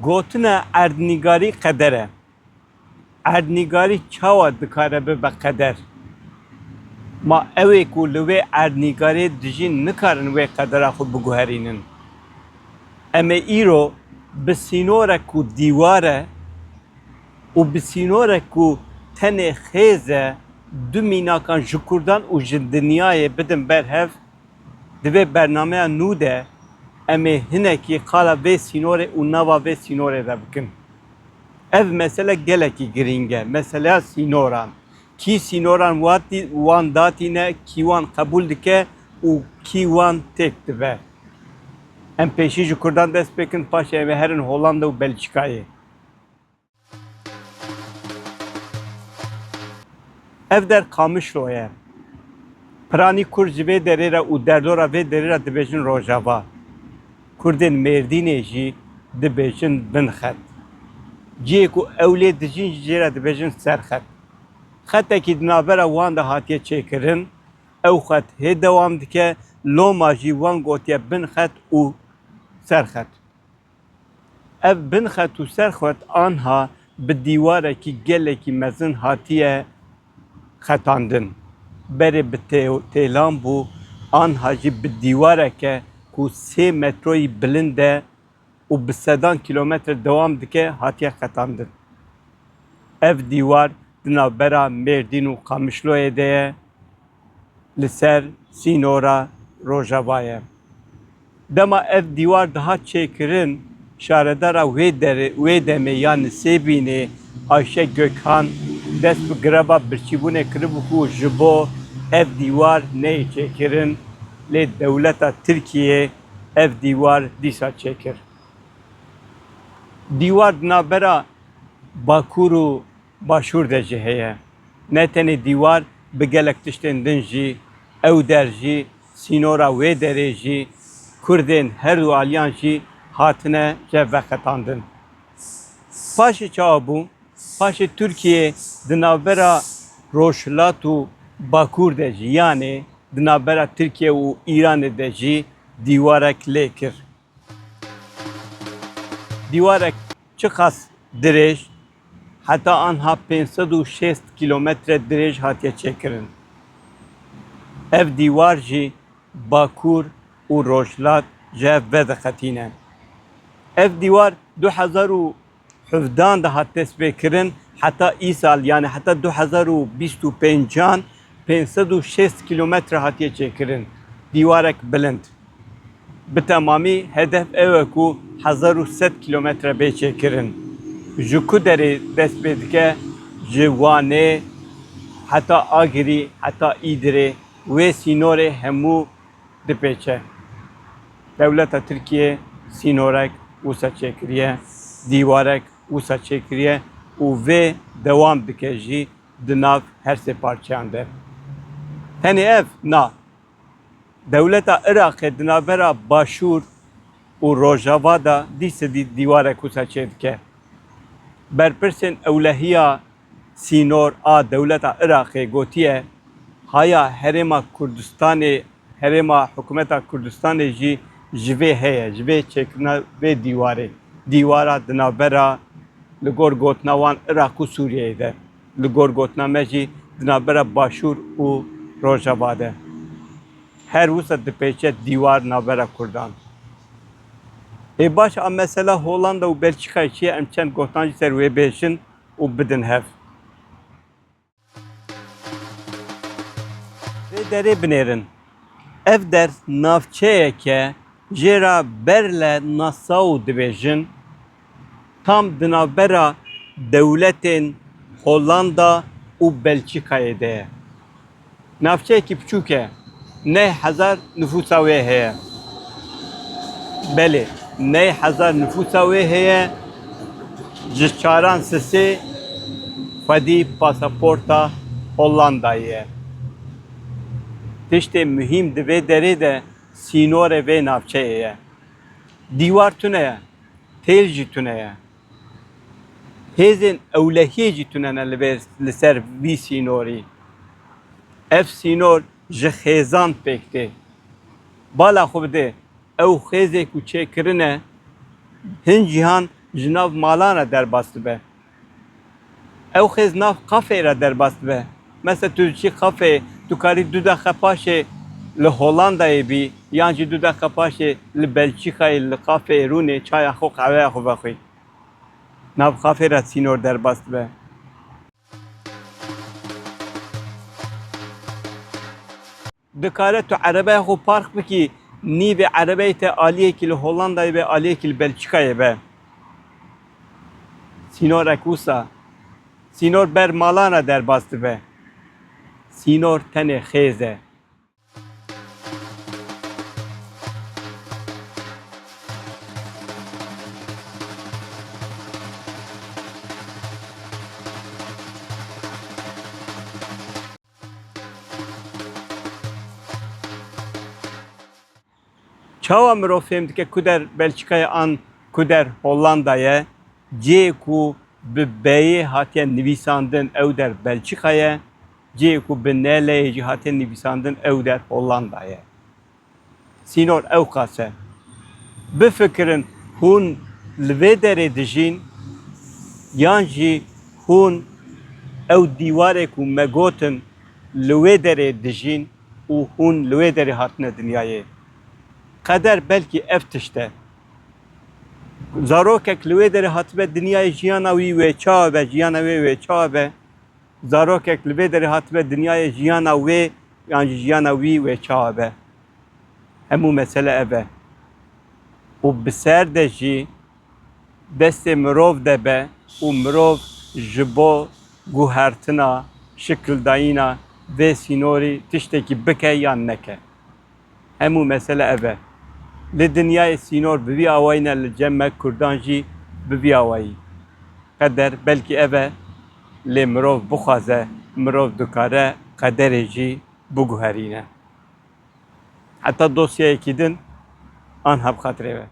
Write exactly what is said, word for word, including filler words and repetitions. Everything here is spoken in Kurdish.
Gotine erdnîgarî qeder e. Erdnîgarî çawa dikare bibe qeder? Ma ew ê ku li wê erdnîgarê dijîn nikarin wê qedera xwe biguherînin? Em ê îro bi sînorek ku dîwar e û bi sînorek ku tenê xêz e, du mînakan ji Kurdan û ji dinyayê bidin ber hev. Di vê bernameya nû de em ê hinekî qala vê sînorê û nava vê sînorê de bikin. Ev mesele gelekî girîng e, meseleya sînoran. Kî sînoran watî-, wan datîne, kî wan qebûl dike û kî wan têk dibe. Em pêşî ji Kurdan dest pê kin, paşê em ê herin Hollanda û Belçîkayê. Ev der Qamişlo ye. Piranî Kurd ji vê derê re û derdora vê derê re dibêjin Rojava. Kurdên Mêrdînê jî dibêjin Binxet. Cihê ku ew lê dijîn jî jê re dibêjin Serxet. Xetekî di navbera wan de hatiye çêkirin. Ew xet hê dewam dike, loma jî wan gotiye Binxet û Serxet. Ev Binxet û Serxet anha bi dîwarekî gelekî mezin hatiye xetandin. Berê bi tê-, têlan bû, anha jî bi dîwareke ku sê metroyî bilind e û bi sedan kîlometre dewam dike, hatiye xetandin. Ev dîwar di navbera Mêrdîn û Qamişloyê de ye, li ser sînora Rojava ye. Dema ev dîwar dihat çêkirin, şaredara wê derê, wê demê ya Nisêbînê Ayşe Gökhan dest bi greva birçîbûnê kiribû ku ji bo ev dîwar neyê çêkirin, lê dewleta Tirkiyê ev dîwar dîsa çêkir. Dîwar di navbera Bakur û Başûr de jî heye. Ne tenê dîwar, bi gelek tiştên din jî, ew der jî, sînora wê derê jî, Kurdên her du aliyan jî hatine jev veqetandin. Paşê çawa bû? Paşê Tirkiye di navbera Rojhilat û Bakur de jî, yanê di navbera Tirkiye û Îranê de jî dîwarek lê kir. Dîwarek çiqas dirêj, heta anha pênc sed û şêst kîlometre dirêj hatiye çêkirin. Ev dîwar jî Bakur û Rojhilat ji hev vediqetîne. Ev dîwar du hezar û hevdehan de hat destpêkirin, heta îsal, yanî heta du hezar û bîst û pêncan, pênc sed û şêst kîlometre hatiye çêkirin. Dîwarek bilind. Bi temamî hedef ew e ku hezar û sed kîlometre bê çêkirin. Ji ku derê dest pê dike? Ji Wanê heta Agirî, heta Îdirê, wê sînorê hemû dipêçe. Dewleta Tirkiye sînorek wisa çêkiriye, dîwarek wisa çêkiriye û vê dewam dike jî di nav her sê parçeyan de. Tenê ev na. Dewleta Iraqê di navbera Başûr û Rojava de dîse dî-, dîwarek wisa çêdike. Berpirsên ewlehiya sînor a dewleta Iraqê gotiye, haya Herêma Kurdistanê, herêma hikûmeta Kurdistanê jî ji vê heye, ji vê çêkirina vê dîwarê. Dîwara di navbera, li gor gotina wan, Iraq û Sûriyeyê de, li gor gotina me jî di navbera Başûr û Rojava de. Her wisa dipêçe dîwar navbera Kurdan. Ê baş, a mesela Hollanda û Belçîkayê çi ye? Em çend gotan jî ser wê bêjin û bidin hev. Vê derê binêrin. Ev der navçeyeke jê re Berle Nassau dibêjin, tam di navbera dewletên Hollanda û Belçîkayê de ye. Navçeyekî biçûk e. Neh hezar nifûsa wê heye. Belê, neh hezar nifûsa wê heye. Ji çaran sisê xwedî pasaporta Hollandayê ye. Tiştê muhîm di vê derê de sînorê vê navçeyê ye. Dîwar tune ye, têl jî tune ye. Hêzên ewlehiyê jî tune ne li vê, li ser vî sînorî. Ev sînor ji xêzan pêk tê. Bala xwe bide, ew xêzê ku çêkirine, hin cîhan ji nav malan re derbas dibe. Ew xêz nav kafeyê re derbas dibe. Mesela tu diçî kafeyê, tu karî du deqe paşê li Holandayê bî, yan jî du deqe paşê li Belçîkayê, li kafeyê rûnê çaya xwe, qehweya xwe vexwî. Nav kafeyê re sînor derbas dibe. Dikare tu erebeya xwe park bikî, nîvê erebeyê te aliyekî li Hollandayê be, aliyekî li Belçîkayê be. Sînorek wisa. Sînor ber malan re derbas dibe. Sînor tenê xêz e. Çawa mirov fêm dike ku der Belçîka ye an ku der Hollanda ye? Cihê ku bi B yê hatiye nivîsandin, ew der Belçîka ye. Cihê ku bi N L yê jî hatiye nivîsandin, ew der Hollanda ye. Sînor ewqas e. Bifikirin, hûn li vê derê dijîn, yan jî hûn ew dîwarê ku me gotin li wê derê dijîn û hûn li wê derê hatine dinyayê. Qeder belkî ev tişt e. Zarokek li wê derê hatibe dinyayê, jiyana wî wê çawa be, jiyana wê wê çawa be? Zarokek li vê derê hatibe dinyayê, jiyana wê yan jî jiyana wî wê çawa be? Hemû mesele ev e. Û bi ser de jî destê mirov de be û mirov ji bo guhertina, şikildayîna vê sînorî tiştekî bike yan neke. Hemû mesele ev e. Li dinyayê sînor bi vî awayî ne, li cem me Kurdan jî bi vî awayî. Qeder belkî ev e, lê mirov bixwaze, mirov dikare qederê jî biguherîne. Heta dosyayekî din, an hebxatirê we.